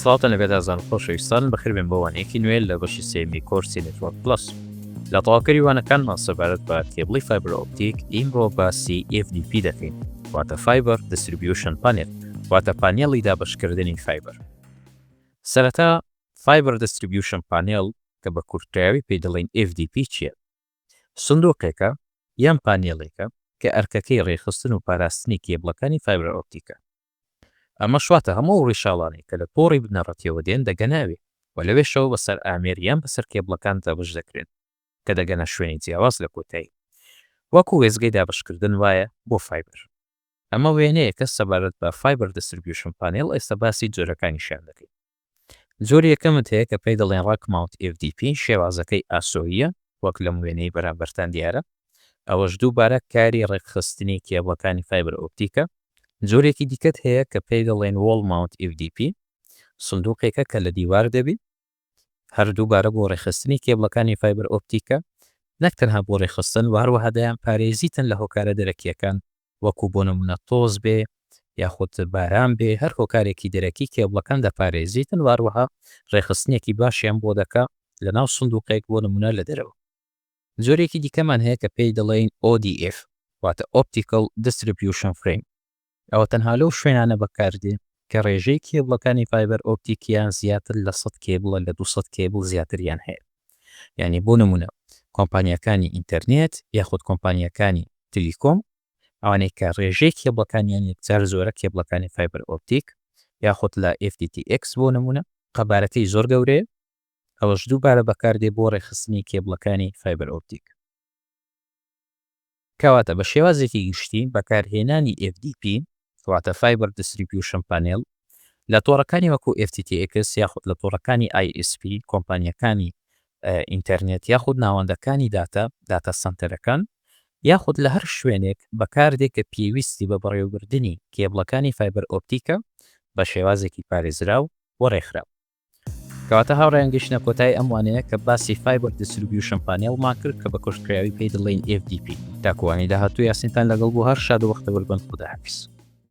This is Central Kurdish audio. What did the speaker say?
سڵاوتان لەبێت ئازان و خۆشەویستان، بەخێربێن بۆ وانەیەکی نوێ لە بەشی سێیەمی کۆرسی Network Plus. لە تەواوکەری وانەکانمان سەبارەت بە کێبڵی fiber optic، ئیمڕۆ باسی FDP دەکەین، واتە Fiber Distribution Panel، واتە پانێڵی دابەشکردنی فایبەر. سەرەتا Fiber Distribution Panel کە بە کورتکراوی پێی دەڵێین FDP چییە؟ سندوقێکە یان پانێڵێکە کە ئەرکەکەی ڕێکخستن و پاراستنی کێبڵەکانی fiber optic ە. ئەمەش واتە هەموو ئەو ڕیشاڵانەی کە لە تۆڕی بنەڕەتیەوە دێن دەگەنە ئەوێ و لەوێشەوە بەسەر ئامێر یان بەسەر کێبڵەکان دابەش دەکرێن کە دەگەنە شوێنی جیاواز لە کۆتایی وەکو وێستگەی دابەشکردن وایە بۆ فایبەر. ئەمە وێنەیەکە سەبارەت بە Fiber Distribution Panel ئێستا باسی جۆرەکانیشیان دەکەین. جۆری یەکەمت هەیە کە پێی دەڵێن Rack Mount FDP شێوازەکەی ئاسۆییە وەک لەم وێنەی بەرامبەرتان دیارە ئەوەش دووبارە کاری ڕێکخستنی کێبڵەکانی fiber optic ە. جۆرێکی دیکەت هەیە کە پێی دەڵێن Wall Mount FDP سندوقێکە کە لە دیوار دەبی هەر دووبارە بۆ ڕێکخستنی کێبڵەکانی fiber optic ە نەک تەنها بۆ ڕێکخستن و هەروەها دەیان پارێزیتن لە هۆکارە دەرەکیەکان وەکو بۆ نمونە تۆز بێ یاخود باران بێ هەر هۆکارێکی دەرەکی کێبڵەکان دەپارێزیتن و هەروەها ڕێکخستنێکی باشیان بۆ دەکا لە ناو سندوقێک بۆ نمونە لە دەرەوە. جۆرێکی دیکەمان هەیە کە پێی دەڵێین ODF واتە Optical Distribution Frame ئەوە تەنها لەو شوێنانە بەکاردێ کە ڕێژەی کێبڵەکانی fiber optic یان زیاتر لە 100 کێبڵە لە 200 کێبڵ زیاتریان هەیە یانی بۆ نمونە کۆمپانیاکانی ئینتەرنێت یاخود کۆمپانیاکانی telecom ئەوانەی کە ڕێژەی کێبڵەکانیان یەکجار زۆرە کێبڵەکانی fiber optic یاخود لە FTTX بۆ نمونە قەبارەکەی زۆر گەورەیە ئەوەش دووبارە بەکاردێ بۆ ڕێکخستنی کێبڵەکانی fiber optic. کەواتە بە شێوازێکی گشتی بەکارهێنانی FDP واتە Fiber Distribution Panel لە تۆڕەکانی وەکو FTTX یاخود لە تۆڕەکانی ISP کۆمپانیاکانی ئینتەرنێت یاخود ناوەندەکانی داتا، data center ەکان، یاخود لە هەر شوێنێک بەکاردێ کە پێویستی بە بەڕێوەبردنی کێبڵەکانی fiber optic ە بە شێوازێکی پارێزراو و ڕێکخراو. کەواتە هاوڕێیان گەیشتینە کۆتایی ئەم وانەیە کە باسی Fiber Distribution Panel مان کرد کە بە کورتکراوی پێی دەڵێین FDP. تاکو وانەی داهاتوو یاسینتان لەگەڵ بوو هەر شاد و بەختەوەر بن خوداحافیز.